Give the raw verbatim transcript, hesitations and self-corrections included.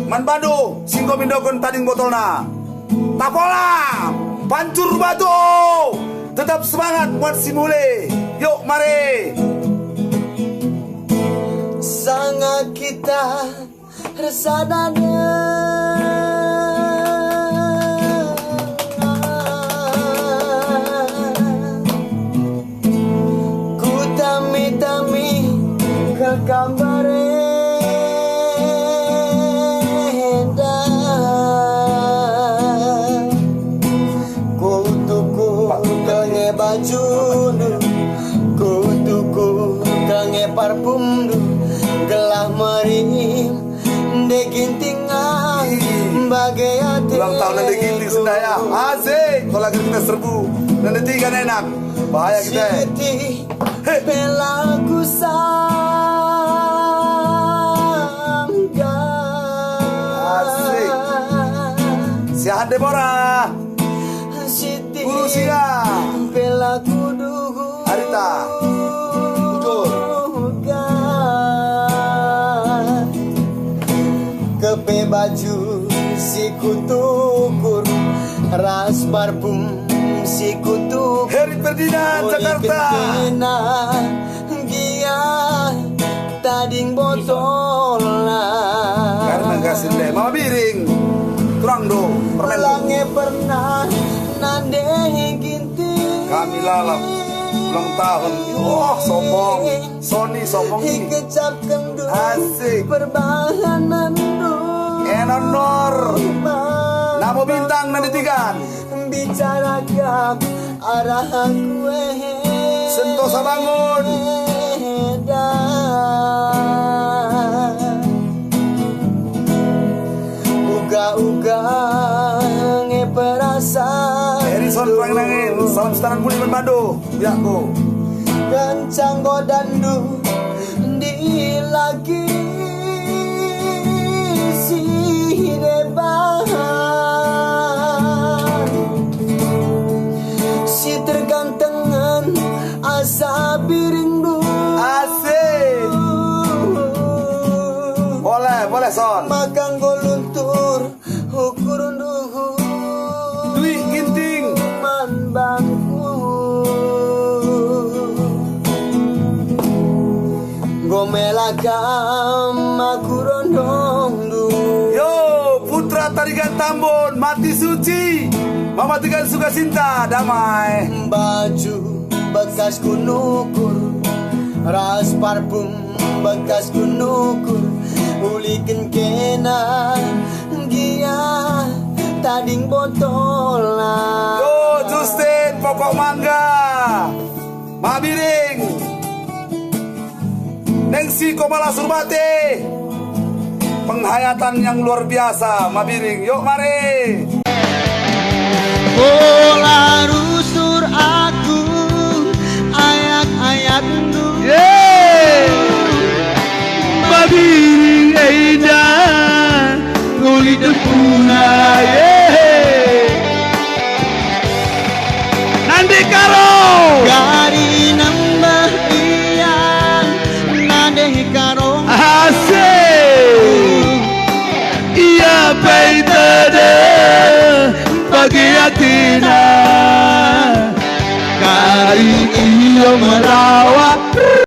Man bandu si enggo mindoken tading botolna. Tapola! Pancur batu! Tetap semangat, muat si mule. Yuk, mari! Sanga kita ersada denga. Kutami-tami kal kam bari enda. Kutuku kal nge bajundu, kutuku kal nge parfumndu, gelah merim Ende Ginting ah, bage ate. Ulang tahun Ende Ginting sendah ya. Asik. Kalau lagi kita serbu. Nanti tiga enak. Bahaya kita. Siti, hei, pelaku sangga. Asik. Siahan Deborah. Siti, Guru Sia. Pelaku duhu. Arita. Bujur. Kepe baju si kutukur ras parfum si kutukur. Heri Ferdinand, Jakarta. Gia tading botolna. Karena gak sende, Mama Biring. Turang do, permen do. Lange pernah nandehi Ginting. Kami lalap ulang tahun. Wah, sombong. Sony sombong ini. Ikecapkenndu. Asik. Perbahanenndu. Enonor. Namo Bintang nande tigan. Bicara gam arah aku eh. Sentosa bangun. Uga-uga nge perasa. Harrison Rangin, salam setanan muli man bandu. Yakku. Kencang godandu dilaki si deban, si tergantengen asa biringndu. Asik. Boleh, boleh, Son. Maka enggo luntur ukurndu. Duit Ginting. Man bangku. Enggo mela kam aku rondongndu. Yo, Putra Tarigan Tambun, Mati Suci. Mama Tegan Sukasinta, damai. Baju bekas kunukur, ras parfum bekas kunukur, uliken kena gia tading botolna. Yo, Justin, Pokok Mangga, Mabiring, Nengsi Komala Surbate. Penghayatan yang luar biasa, Mabiring. Yuk, mari. Ola rusur aku ayak-ayakndu. Yeay. Mabiring enda nguli dempuna. Yeay. Nande Karo. Kari nembeh ia, nande Karo. Asik. Ia pe tedeh bagi atina. Kari ia merawa.